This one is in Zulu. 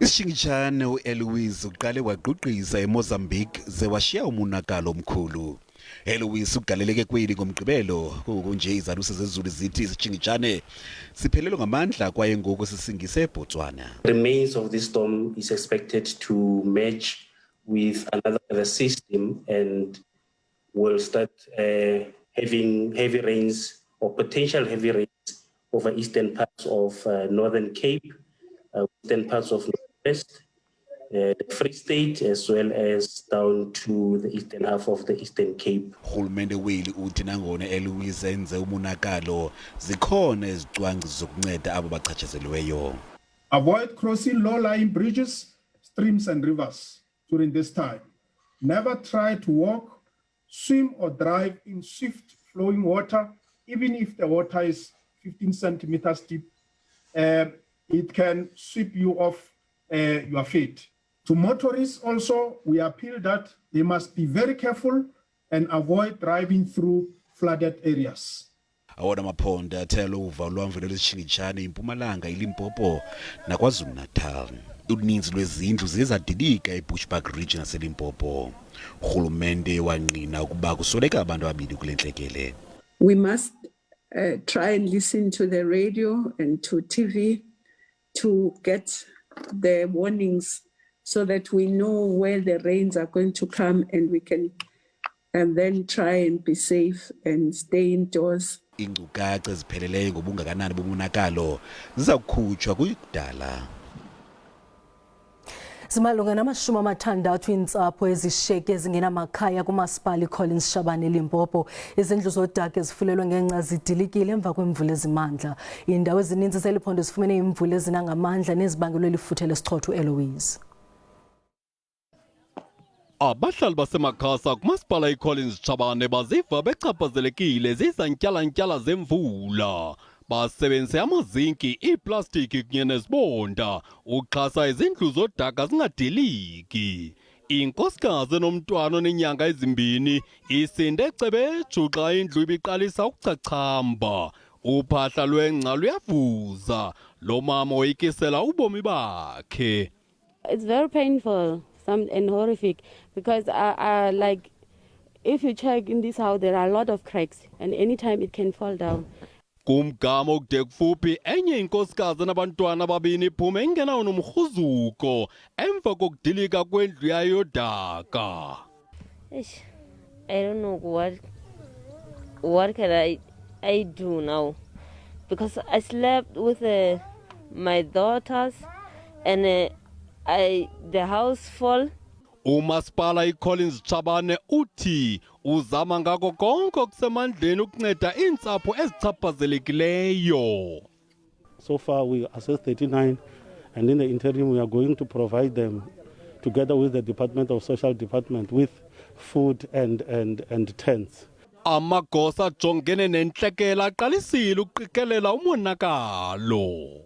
Isishingishane uEloise uqale wagqugqisa eMozambique ze washiya umonakalo omkhulu. Eloise ugaleleke kweli ngoMgqibelo kunje izalusi zezulu zithi isishingishane siphelelwe ngamandla kwaye ngoku sisingise eBotswana. Remains of this storm is expected to merge with another system and will start having heavy rains or potential heavy rains over eastern parts of Northern Cape, western parts of Northwest, the Free State, as well as down to the eastern half of the Eastern Cape. Urhulumente weli uthi nangona Eloise enze umonakalo zikhona izicwangciso zokunceda abo bachatshazelweyo. Avoid crossing low-lying bridges, streams and rivers during this time. Never try to walk, swim or drive in swift flowing water, even if the water is 15 centimeters deep. It can sweep you off your feet. To motorists also, we appeal that they must be very careful and avoid driving through flooded areas. Awona maphondo athe luva ulwamvelo lwesitshingitshane iMpumalanga, iLimpopo naKwaZulu-Natal. Uninzi lwezindlu ziye zadilika eBushbuck Ridge naseLimpopo. Urhulumente wangqina ukuba kusweleka abantu ababini kule ntlekele. We must try and listen to the radio and to TV to get the warnings so that we know where the rains are going to come and we can and then try and be safe and stay indoors. Iinkcukacha ezipheleleyo ngobungakanani bomonakalo ziza kukhutshwa kuyikudala. Zimalunga nama-60 iintsapho ezishiyeke ezingenamakhaya kumasipala iCollins Chabane eLimpopo. Izindlu zodaka ezifulelwe ngengca zidilikile emva kwemvula ezimandla. Iindawo ezininzi zeli phondo zifumene iimvula ezina ngamandla nezibangelwe lifuthe lesichotho Eloise. Abahlali baseMakhasa kumasipala iCollins Chabane baziva bechaphazelekile zizantyalantyala zemvula. Basebenzise amazinki, iiplastiki kunye nezibonda uxhasa izindlu zodaka zingadiliki. Inkosikazi enomntwana onenyanga ezimbini isinde cebetshu xa indlu ibiqalisa ukuchachamba. Uphahla lwengca luyavuza. Lo mama oyikisela ubomi bakhe. It's very painful some and horrific because like if you check in this house there are a lot of cracks and anytime it can fall down. Kumgama okude kufuphi enye inkosikazi enabantwana ababini iphume ingenawo nomrhuzuko emva kokudilika kwendlu yayo yodaka. Eish, I don't know what can I do now because I slept with my daughters and I the house fall. Umasipala iCollins Chabane uthi uzama ngako konke okusemandleni ukunceda iintsapho ezichaphazelekileyo. So far we assessed 39, and in the interim we are going to provide them together with the Department of Social Department with food and tents. Amagosa ajongene nentlekele aqalisile ukuqikelela umonakalo.